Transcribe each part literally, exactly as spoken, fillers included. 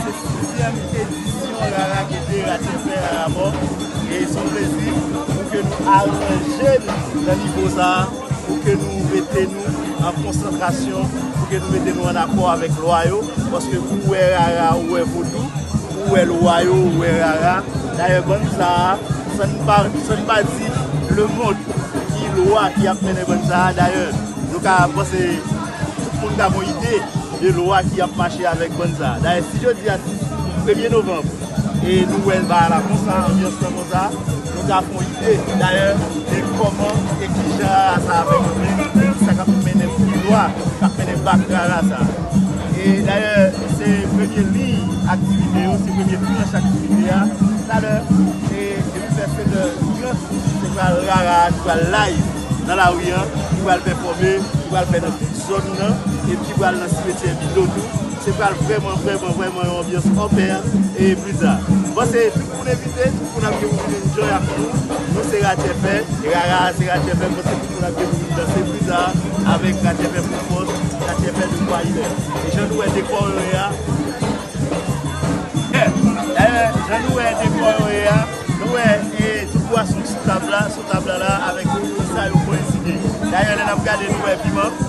Se sizyèm edisyon Rara Gede Ratchet Fè Rara Mò. E se yon plezi pou ke nou aranje n nan nivo sa a, pou ke nou mete nou an konsantrasyon, pou ke nou mete nou an akò avèk lwa yo, paske ou wè Rara, ou wè vodou, ou wè lwa yo, ou wè Rara. Dayè, bann sa a, san n pa, san n pa di lemonn ki lwa ki ap mennen bann sa a. Dayè, nou ka panse tout moun ka gon ide de lwa ki ap mache avèk bann sa a. Dayè, si jodi a se premye novanm, e nou wè bagay la konsa, anbyans lan konsa, nou ka fè yon ide dayè de kòman e ki jan Rara sa ap kanpe, e ki sa k ap mennen pi lwa, k ap mennen bak Rara sa. E dayè, se premye liy aktivite yo, se premye tranch aktivite a. Talè, e depi vè sèt è trant, se pral Rara ki pral live nan lari a, ki pral pèfòme, ki pral fè nan tout zòn nan, epi ki pral nan simetyè Bido tou. Se pral vrèman, vrèman, vrèman yon anbyans open e bizarre. Bon, se tout moun envite, tout moun ap gen pou vin enjoy ak nou. Nou se Ratchet Fè, e Rara se Ratchet Fè, bon, se tout moun ap gen pou vin danse bizarre avèk Ratchet Fè pou fòs, Ratchet Fè de kwa ilè. E jan nou wè dekò yo ye a, dayè, jan nou wè dekò yo ye a, nou wè, e, tout bwason sou tab la, sou tab la la, avèk tout sa yo koyenside. Dayè, lè n ap gade, nou wè piman.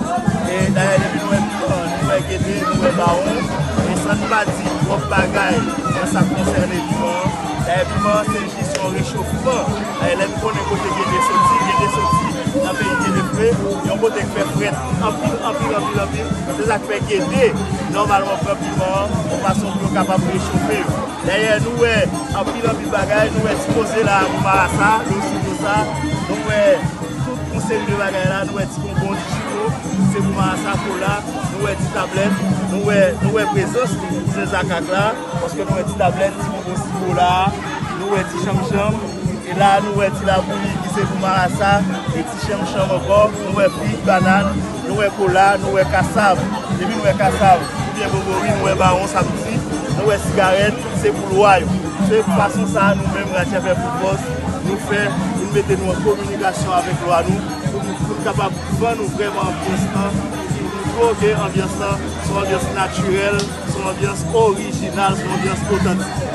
E dayè, depi nou wè piman, nou wè gede, nou wè bawon. E san n pa di twòp bagay nan sa k konsène piman an. Dayè, piman an se jis yon rechofman. Dayè, lè n konnen kote gede soti, gede soti nan peyi gede fre, yon kote k fè frèt anpil, anpil, anpil, anpil. Se sa k fè gede nòmalman pran piman an yon fason pou yo kapab rechofe yo. Dayè, nou wè anpil, anpil bagay, nou wè ti koze la pou marasa, lo sou do sa, nou wè tout yon seri de bagay la, nou wè ti bonbon, ti chiko, se pou marasa, kola, nou wè ti tablèt, nou wè, nou wè prezans tou, kouzen zakak la, paske nou wè ti tablèt, ti bonbon sibo la, nou wè ti chanmchanm, e la nou wè ti labouyi ki se pou marasa, e ti chanmchanm ankò, nou wè fig, banàn, nou wè kola, nou wè kasav. Depi nou wè kasav, oubyen bobori, nou wè bawon, sa m di, nou wè sigarèt, se pou lwa yo. Se fason sa a nou menm Ratchet Fè pou fòs, nou fè, pou n mete nou an kominikasyon avèk lwa nou, pou, pou n kapab vann nou vrèman anbyans lan, pou nou montre w ke anbyans lan se yon anbyans natirèl, se yon anbyans orijinal, se yon anbyans otantik.